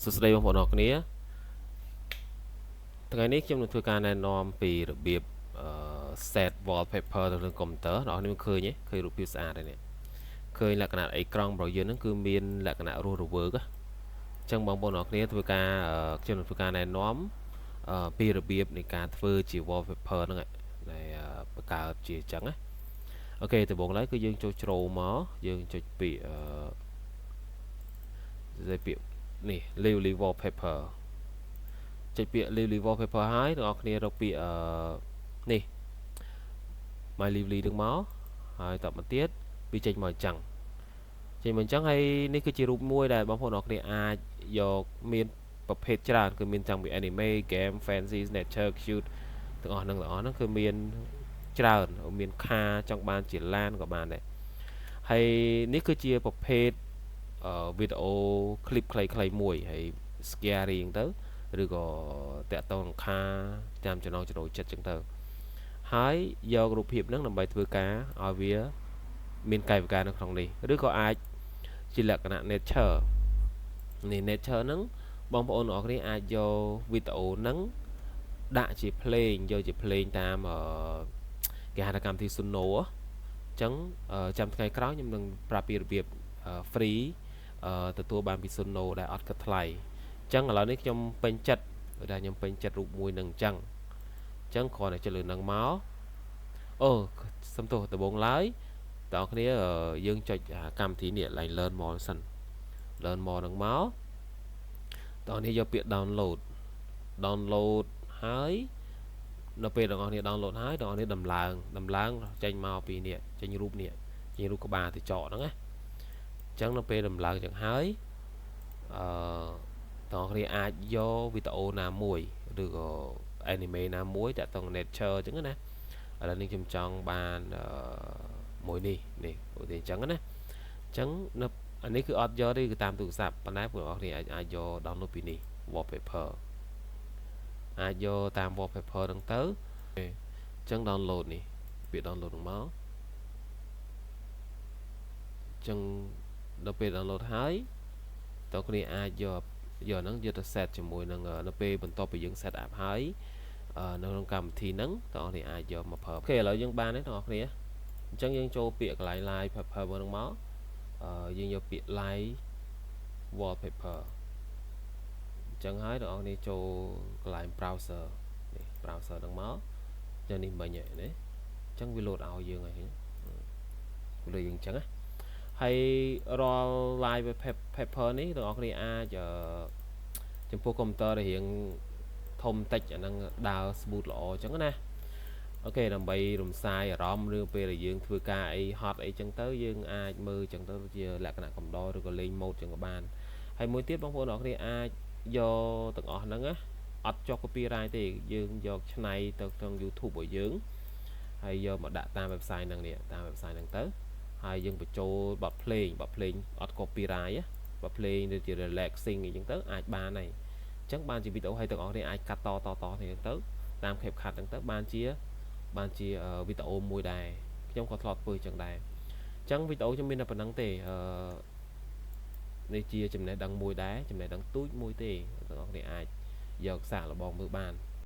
សួស្តីបងប្អូនអរគ្នាថ្ងៃនេះខ្ញុំនឹងធ្វើការណែនាំពីរបៀបអឺ set wallpaper ទៅលើកុំព្យូទ័រអ្នកនរឃើញទេឃើញរូបភាពស្អាតហើយនេះឃើញលក្ខណៈអេក្រង់របស់យើងហ្នឹងគឺមានលក្ខណៈរស់រវើកអញ្ចឹងបងប្អូនអរគ្នាធ្វើការខ្ញុំនឹងធ្វើការណែនាំពីរបៀបនៃការធ្វើជា wallpaper ហ្នឹងដែលបង្កើតជាអញ្ចឹងណាOK ដំបូងឡើយគឺយើងចូលជ្រោមកយើងចុចពាក្យអឺពាក្យនេះ Lively wallpaper ចុចពាក្យ Lively wallpaper ហើយអ្នកនរគ្នារកពាក្យអឺនេះ My Lively នឹងមកហើយតមកទៀតវាចេញមកអញ្ចឹងចេញមកអញ្ចឹងហើយនេះគឺជារូបមួយដែលបងប្អូនអរគ្នាអាចយកមានប្រភេទច្រើនគឺមានតាំងពី anime game fancy nature cute ទាំងអស់ហ្នឹងទាំងអស់ហ្នឹងគឺមានច្រើនមាន car ចង់បានជាឡានក៏បានដែរហើយនេះគឺជាប្រភេទវីដេអូឃ្លីបខ្លីៗមួយហើយ scary ហ្នឹងទៅឬក៏តាក់ទងនឹង car តាមចំណងចំណូលចិត្តចឹងទៅហើយយករូបភាពហ្នឹងដើម្បីធ្វើការឲ្យវាមានកាយវិការនៅក្នុងនេះឬក៏អាចជាលក្ខណៈ nature នេះ nature ហ្នឹងបងប្អូនទាំងអស់គ្នាអាចយកវីដេអូហ្នឹងដាក់ជាភ្លេងយកជាភ្លេងតាមគេហៅថាកម្មវិធី Suno អញ្ចឹងចាំថ្ងៃក្រោយខ្ញុំនឹងប្រាប់ពីរបៀប free ទទួលបានពី Suno ដែលអត់គិតថ្លៃអញ្ចឹងឥឡូវនេះខ្ញុំពេញចិត្តដែលខ្ញុំពេញចិត្តរូបមួយនឹងអញ្ចឹងអញ្ចឹងគ្រាន់តែចុចលើនឹងមកអូសំទោសដំបូងឡើយបងប្អូនគ្នាយើងចុចកម្មវិធីនេះឡើង learn more សិន learn more នឹងមកតោះនេះយកពាក្យ download download ហើយនៅពេលបងប្អូនគ្នា download ហើយបងប្អូនគ្នាដំឡើងដំឡើងចេញមកពីនេះចេញរូបនេះចេញរូបក្បាលទៅចកហ្នឹងណាអញ្ចឹងនៅពេលដំឡើងចឹងហើយអឺ បងប្អូនគ្នាអាចយកវីដេអូណាមួយឬក៏ anime ណាមួយតាក់ទង nature អញ្ចឹងណាឥឡូវនេះខ្ញុំចង់បានមួយនេះនេះឧទាហរណ៍អញ្ចឹងណាអញ្ចឹងនៅអានេះគឺអត់យកទេគឺតាមទូរស័ព្ទប៉ុន្តែពួកអ្នកគ្នាអាចអាចយក download ពីនេះ wallpaper អាចយកតាម wallpaper ហ្នឹងទៅអញ្ចឹង download នេះពាក្យ download ហ្នឹងមកអញ្ចឹងដល់ពេល download ហើយតើគ្នាអាចយកយកហ្នឹងយកទៅ set ជាមួយនឹងនៅពេលបន្ទាប់ពីយើង set up ហើយនៅក្នុងកម្មវិធីហ្នឹងតើអ្នកអាចយកមកប្រើOK ឥឡូវយើងបានទេបងប្អូនអញ្ចឹងយើងចូលពាក្យកន្លែង live paper ហ្នឹងមកយើងយកពាក្យ live wallpaper អញ្ចឹងហើយបងប្អូនចូលកន្លែង browser នេះ browser ហ្នឹងមកចឹងនេះមិញហើយណាអញ្ចឹងវា load ឲ្យយើងហើយវាលើយើងអញ្ចឹងណាហើយរាល់ live paper នេះបងប្អូនអាចចំពោះកុំព្យូទ័រដែលរៀងធំតិចអាហ្នឹងដើរ smooth ល្អអញ្ចឹងណាOK ដើម្បីរំសាយអារម្មណ៍ឬពេលដែលយើងធ្វើការអីហត់អីចឹងទៅយើងអាចមើលចឹងទៅជាលក្ខណៈកំដរឬក៏លេងម៉ូដចឹងក៏បានហើយមួយទៀតបងប្អូនអរគ្នាអាចយកទាំងអស់ហ្នឹងណាអត់ចុះ copyright ទេយើងយកឆ្នៃទៅក្នុង YouTube របស់យើងហើយយកមកដាក់តាម website ហ្នឹងនេះតាម website ហ្នឹងទៅហើយយើងបញ្ចូលបទភ្លេងបទភ្លេងអត់ copyright បទភ្លេងដូចជា relaxing អីចឹងទៅអាចបានហើយអញ្ចឹងបានជាវីដេអូឲ្យទាំងអស់គ្នាអាចកាត់តតតនេះទៅតាម CapCut ហ្នឹងទៅបានជាបានជាវីដេអូមួយដែរខ្ញុំក៏ធ្លាប់ធ្វើចឹងដែរអញ្ចឹងវីដេអូខ្ញុំមានតែប៉ុណ្្នឹងទេអឺនេះជាចំណេះដឹងមួយដែរចំណេះដឹងទូចមួយទេទាំងអស់គ្នាអាចយកសាកល្បងមើលបាន។